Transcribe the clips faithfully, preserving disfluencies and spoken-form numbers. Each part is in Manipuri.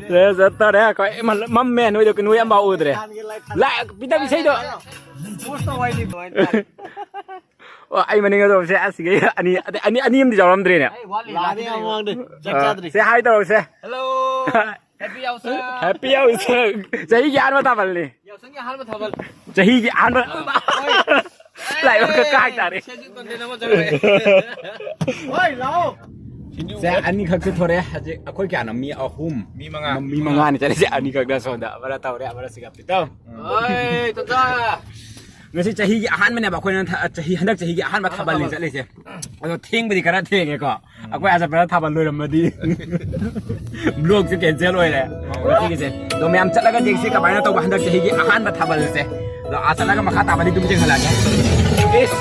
ꯁꯦ, ꯆꯠꯇꯧꯔꯦ ꯑꯩꯈꯣꯏ꯫ ꯏꯃꯥ, ꯃꯝꯃꯦ, ꯅꯣꯏꯗꯣ ꯅꯣꯏ ꯑꯝꯐꯥꯎ ꯎꯗ꯭ꯔꯦ꯫ ꯂꯥꯛ ꯄꯤꯇꯝ ꯏꯁꯩꯗꯣ꯫ ꯑꯣ, ꯑꯩ ꯃꯅꯤꯡ ꯑꯗꯣꯝꯁꯦ ꯑꯁꯤꯒꯤ ꯑꯅꯤ, ꯑꯅꯤ, ꯑꯅꯤ ꯑꯃꯗꯤ ꯌꯥꯎꯔꯝꯗ꯭ꯔꯦꯅꯦ꯫ ꯑꯩ ꯋꯥꯠꯂꯤ꯫ ꯂꯥꯛꯑꯅꯤ ꯌꯥꯝ ꯃꯃꯥꯡꯗ꯫ ꯆꯥꯛ ꯑꯥ, ꯆꯥꯗ꯭ꯔꯤ꯫ ꯁꯦ ꯍꯥꯏ ꯇꯧꯔꯁꯦ꯫ ꯍꯦꯜꯂꯣ꯫ ꯍꯦꯄꯤ ꯌꯥꯎꯁꯪ꯫ ꯍꯦꯄꯤ ꯌꯥꯎꯁꯪ꯫ ꯆꯍꯤꯒꯤ ꯑꯍꯥꯟꯕ ꯊꯥꯕꯜꯅꯤ꯫ ꯌꯥꯎꯁꯪꯒꯤ ꯑꯍꯥꯟꯕ ꯊꯥꯕꯜ꯫ ꯆꯍꯤꯒꯤ ꯑꯍꯥꯟꯕ꯫ ꯍꯣꯏ꯫ ꯂꯥꯏꯕꯛ ꯀꯛꯄ ꯍꯥꯏꯇꯥꯔꯦ꯫ ꯁꯦ, ꯍꯧꯖꯤꯛ content ꯑꯃ ꯆꯪꯉꯛꯑꯦ꯫ ꯍꯣꯏ, ꯂꯥꯛꯑꯣ꯫ ꯁꯦ, ꯑꯅꯤꯈꯛ ꯆꯠꯊꯣꯔꯦ ꯍꯧꯖꯤꯛ꯫ ꯑꯩꯈꯣꯏ ꯀꯌꯥꯅꯣ? ꯃꯤ ꯑꯍꯨꯝ꯫ ꯃꯤ ꯃꯉꯥ꯫ ꯃꯤ ꯃꯉꯥꯅꯤ ꯆꯠꯂꯤꯁꯦ꯫ ꯑꯅꯤꯈꯛꯅ ꯁꯣꯝꯗ ꯑꯃꯅ ꯇꯧꯔꯦ, ꯑꯃꯅ ꯁꯤꯒ ꯄꯤꯇꯧ꯫ ꯍꯣꯏ, ꯇꯥꯇꯥ꯫ ꯉꯁꯤ ꯆꯍꯤꯒꯤ ꯑꯍꯥꯟꯕꯅꯦꯕ ꯑꯩꯈꯣꯏꯅ ꯊ-, ꯆꯍꯤ, ꯍꯟꯗꯛ ꯆꯍꯤꯒꯤ ꯑꯍꯥꯟꯕ ꯊꯥꯕꯜꯅꯤ ꯆꯠꯂꯤꯁꯦ꯫ ꯑꯗꯣ ꯊꯦꯡꯕꯗꯤ ꯈꯔ ꯊꯦꯡꯉꯦꯀꯣ꯫ ꯑꯩꯈꯣꯏ ꯑꯥ ꯆꯠꯄꯗ ꯊꯥꯕꯜ ꯂꯣꯏꯔꯝꯃꯗꯤ vlogꯁꯦ cancel ꯑꯣꯏꯔꯦ ꯉꯁꯤꯒꯤꯁꯦ꯫ ꯑꯗꯣ ꯃꯌꯥꯝ ꯆꯠꯂꯒ ꯌꯦꯡꯁꯤ ꯀꯃꯥꯏꯅ ꯇꯧꯕ ꯍꯟꯗꯛ ꯆꯍꯤꯒꯤ ꯑꯍꯥꯟꯕ ꯊꯥꯕꯜꯁꯦ꯫ ꯑꯗꯣ ꯑꯥ ꯆꯠꯂꯒ ꯃꯈꯥ ꯇꯥꯕꯗꯤ ꯑꯗꯨꯝ ꯌꯦꯡꯍꯜꯂꯛꯑꯒꯦ꯫ ꯏꯁ!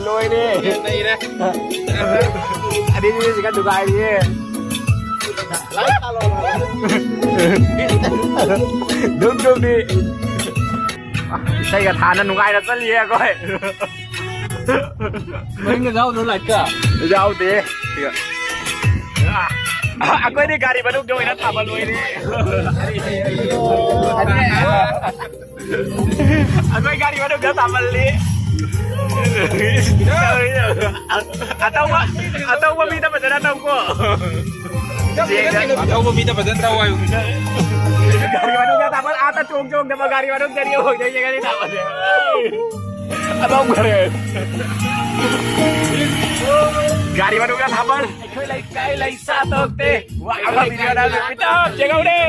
ꯂꯣꯏꯔꯦ꯫ ꯅꯩꯔꯦ꯫ ꯑꯅꯤꯁꯤꯒ ꯅꯨꯡꯉꯥꯏꯔꯤꯌꯦ꯫ ꯗꯨꯝ ꯗꯨꯝꯗꯤ꯫ ꯏꯁꯩꯒ ꯊꯥꯅ ꯅꯨꯡꯉꯥꯏꯅ ꯆꯠꯂꯤꯌꯦ ꯑꯩꯈꯣꯏ꯫ ꯃꯅꯤꯡꯗ ꯌꯥꯎꯗ꯭ꯔꯣ ꯂꯥꯏꯠꯀ? ꯌꯥꯎꯗꯦ꯫ ꯑꯩꯈꯣꯏꯗꯤ ꯒꯥꯔꯤ ꯃꯅꯨꯡꯗ ꯑꯣꯏꯅ ꯊꯥꯕꯜ ꯑꯣꯏꯔꯦ꯫ ꯑꯩꯈꯣꯏ ꯒꯥꯔꯤ ꯃꯅꯨꯡꯗ ꯊꯥꯕꯜꯂꯤ꯫ ꯑꯇꯧꯕ, ꯑꯇꯧꯕ ꯃꯤꯗ ꯐꯖꯅ ꯇꯧꯀꯣ꯫ ꯑꯊꯧꯕ ꯃꯤꯗ ꯐꯖꯅ ꯇꯧ ꯍꯥꯏꯌꯨ꯫ ꯒꯥꯔꯤ ꯃꯅꯨꯡꯗ ꯊꯥꯕꯜ, ꯑꯥꯗ ꯆꯣꯡ ꯆꯣꯡꯗꯕ ꯒꯥꯔꯤ ꯃꯅꯨꯡꯗꯅꯤ ꯑꯣꯏꯗꯣꯏꯁꯦ ꯉꯁꯤ ꯊꯥꯕꯜꯁꯦ꯫ ꯑꯗꯨꯝ ꯈꯔꯦ꯫ ꯒꯥꯔꯤ ꯃꯅꯨꯡꯗ ꯊꯥꯕꯜ꯫ ꯑꯩꯈꯣꯏ ꯂꯩꯀꯥꯏ ꯂꯩꯁꯥ ꯇꯣꯛꯇꯦ꯫ ꯋꯥ, ꯑꯃ ꯚꯤꯗꯤꯑꯣ ꯅꯝꯃꯤ꯫ ꯄꯤꯇꯥ, ꯌꯦꯡꯍꯧꯔꯦ꯫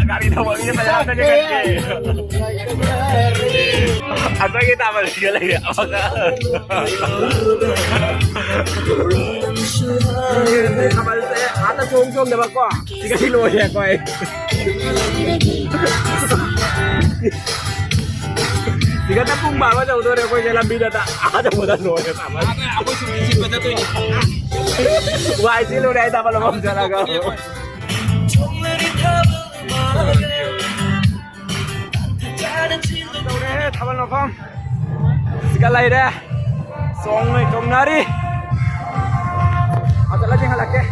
ꯒꯥꯔꯤ ꯊꯧꯕ ꯃꯤꯅ ꯄꯩꯁꯥ ꯑꯝꯇ ꯆꯦꯟꯈꯠꯀꯦ꯫ ꯑꯩꯈꯣꯏꯒꯤ ꯊꯥꯕꯜꯁꯤꯒ ꯂꯩꯔꯦ꯫ ꯑꯃꯒ꯫ ꯊꯥꯕꯜꯁꯦ ꯑꯥꯗ ꯆꯣꯡ ꯆꯣꯡꯗꯕꯀꯣ꯫ ꯁꯤꯒꯗꯤ ꯂꯣꯏꯔꯦ ꯑꯩꯈꯣꯏ꯫ ꯁꯤꯒꯗ ꯄꯨꯡ ꯕꯥꯔꯣ ꯌꯧꯗꯣꯔꯦ ꯑꯩꯈꯣꯏꯁꯦ ꯂꯝꯕꯤꯗ꯫ ꯑꯥꯗ ꯆꯠꯄꯗ ꯂꯣꯏꯔꯦ ꯊꯥꯕꯜ꯫ ꯑꯩꯈꯣꯏ ꯁꯨꯝ ꯁꯤꯠꯄ ꯆꯠꯇꯣꯏꯅꯤ꯫ ꯋꯥꯏ ꯆꯤꯜꯂꯨꯔꯦ ꯑꯩ ꯊꯥꯕꯜ ꯃꯐꯝ ꯆꯠꯂꯒ꯫ ꯇꯧꯔꯦ, ꯊꯥꯕꯜ ꯃꯐꯝ ꯁꯤꯒ ꯂꯩꯔꯦ꯫ ꯆꯣꯡꯉꯩ ꯆꯣꯡꯅꯔꯤ꯫ ꯍꯟꯖꯤꯜꯂ ꯆꯦꯟꯈꯠꯂꯛꯀꯦ꯫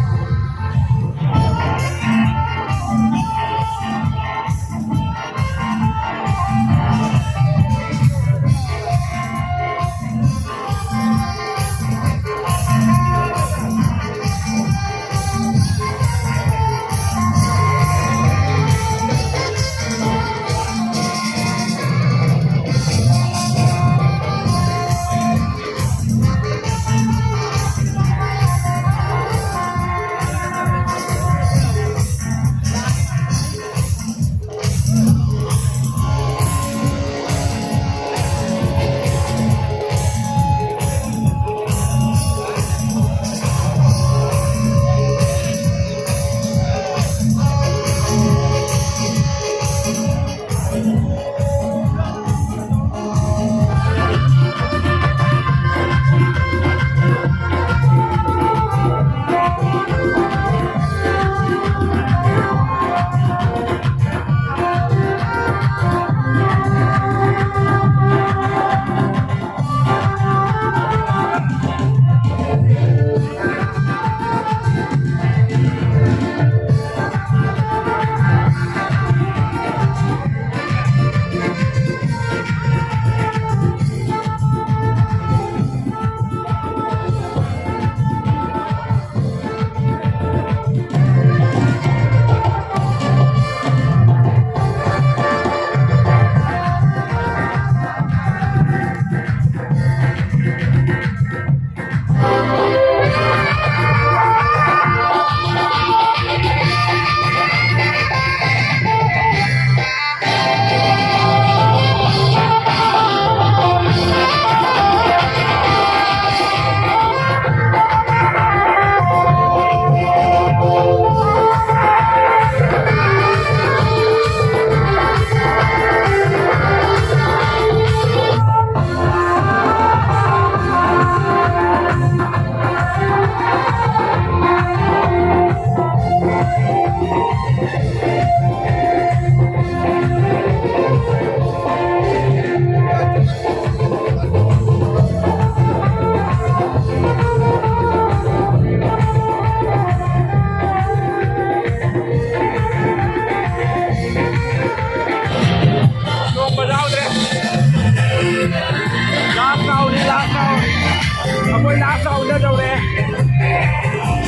ꯑꯩꯈꯣꯏ ꯂꯥꯁ ꯔꯥꯎꯟꯗ ꯇꯧꯔꯦ꯫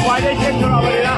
ꯈ꯭ꯋꯥꯏꯗꯩ ꯊꯦꯡ ꯊꯣꯔꯛꯑꯕꯅꯤꯅ꯫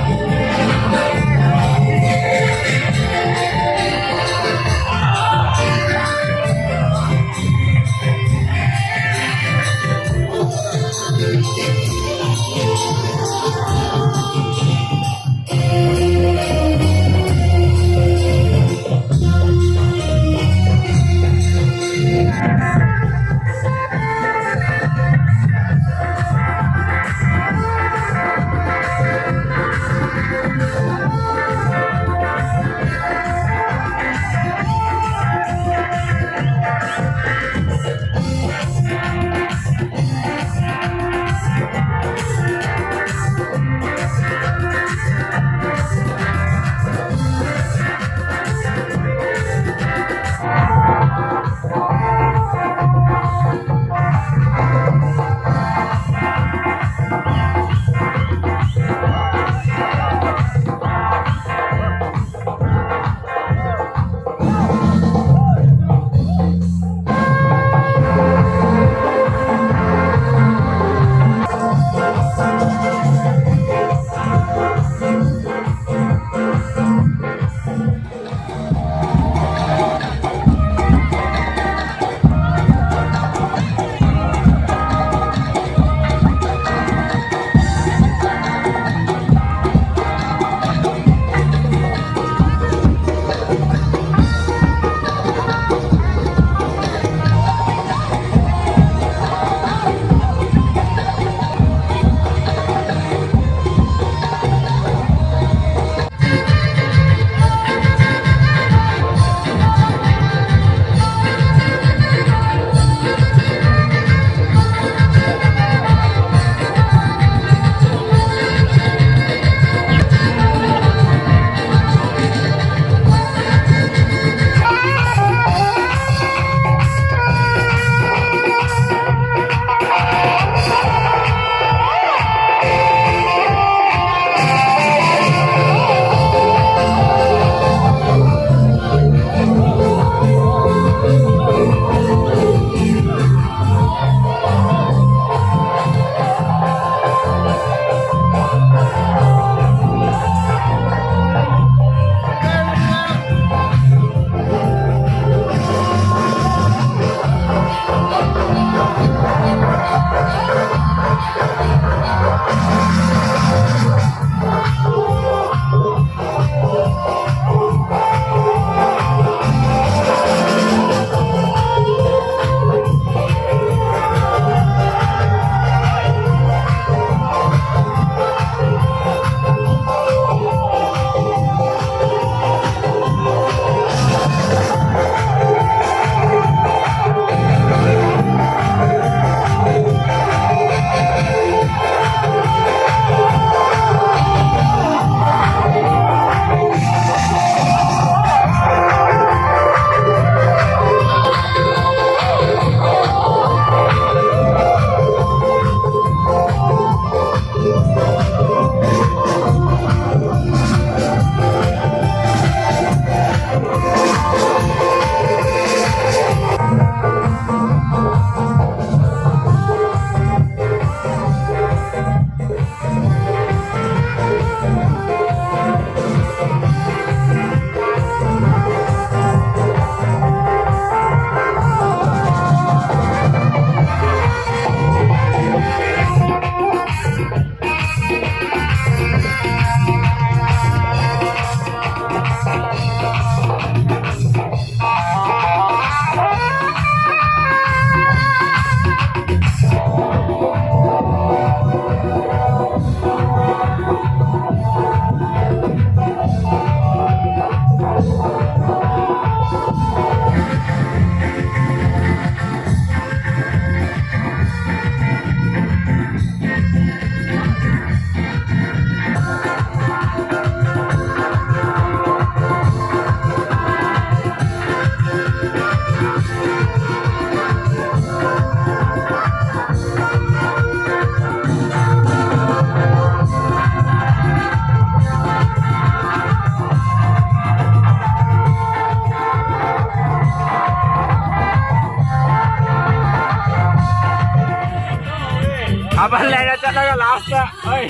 ꯊꯥꯕꯜ ꯂꯩꯔ ꯆꯠꯂꯒ ꯂꯥꯁꯇ, ꯍꯣꯏ,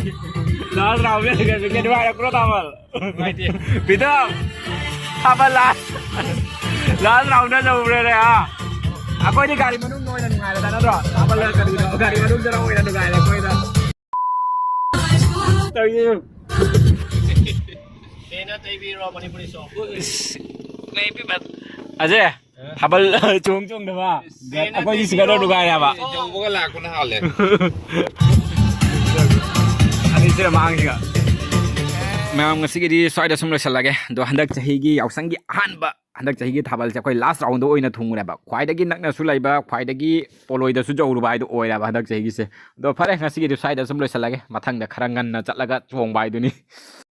ꯂꯥꯁ ꯔꯥꯎꯟꯗ ꯅꯨꯡꯉꯥꯏꯔꯛꯄ꯭ꯔꯣ ꯊꯥꯕꯜ? ꯅꯨꯡꯉꯥꯏꯇꯦ꯫ ꯄꯤꯗꯝ, ꯊꯥꯕꯜ ꯂꯥꯁ, ꯂꯥꯁ ꯔꯥꯎꯟꯗ ꯌꯧꯔꯦꯅꯦ, ꯍꯥ? ꯑꯩꯈꯣꯏꯗꯤ ꯒꯥꯔꯤ ꯃꯅꯨꯡꯗ ꯑꯣꯏꯅ ꯅꯨꯡꯉꯥꯏꯔꯦꯗ, ꯅꯠꯇ꯭ꯔꯣ? ꯊꯥꯕꯜ ꯀꯔꯤꯅꯣ, ꯒꯥꯔꯤ ꯃꯅꯨꯡꯗꯅ ꯑꯣꯏꯅ ꯅꯨꯡꯉꯥꯏꯔꯦ ꯑꯩꯈꯣꯏꯗ꯫ ꯇꯧꯔꯤꯁꯦ꯫ ꯕꯦꯅ ꯇꯩꯕꯤꯔꯣ ꯃꯅꯤꯄꯨꯔꯤ ꯁꯣꯡ꯫ ꯏꯁ, ꯂꯩꯕꯤꯕ-, ꯑꯖꯦ, ꯊꯥꯕꯜ ꯆꯣꯡ ꯆꯣꯡꯗꯕ꯫ ꯑꯩꯈꯣꯏꯗꯤ ꯁꯤꯒꯔꯗꯣ ꯅꯨꯡꯉꯥꯏꯔꯦꯕ꯫ ꯌꯧꯕꯒ ꯂꯥꯛꯄꯅ ꯍꯥꯜꯂꯦ꯫ ꯑꯅꯤꯁꯤꯔ ꯃꯥꯡꯁꯤꯒ꯫ ꯃꯌꯥꯝ, ꯉꯁꯤꯒꯤꯗꯤ ꯁ꯭ꯋꯥꯏꯗ ꯁꯨꯝ ꯂꯣꯏꯁꯤꯜꯂꯒꯦ꯫ ꯑꯗꯣ ꯍꯟꯗꯛ ꯆꯍꯤꯒꯤ ꯌꯥꯎꯁꯪꯒꯤ ꯑꯍꯥꯟꯕ, ꯍꯟꯗꯛ ꯆꯍꯤꯒꯤ ꯊꯥꯕꯜꯁꯦ ꯑꯩꯈꯣꯏ ꯂꯥꯁ ꯔꯥꯎꯟꯗ ꯑꯣꯏꯅ ꯊꯨꯡꯉꯨꯔꯦꯕ꯫ ꯈ꯭ꯋꯥꯏꯗꯒꯤ ꯅꯛꯅꯁꯨ ꯂꯩꯕ, ꯈ꯭ꯋꯥꯏꯗꯒꯤ ꯄꯣꯂꯣꯏꯗꯁꯨ ꯌꯧꯔꯨꯕ ꯍꯥꯏꯗꯣ ꯑꯣꯏꯔꯦꯕ ꯍꯟꯗꯛ ꯆꯍꯤꯒꯤꯁꯦ꯫ ꯑꯗꯣ ꯐꯔꯦ, ꯉꯁꯤꯒꯤꯗꯤ ꯁ꯭ꯋꯥꯏꯗ ꯁꯨꯝ ꯂꯣꯏꯁꯤꯜꯂꯒꯦ꯫ ꯃꯊꯪꯗ ꯈꯔ ꯉꯟꯅ ꯆꯠꯂꯒ ꯆꯣꯡꯕ ꯍꯥꯏꯗꯨꯅꯤ꯫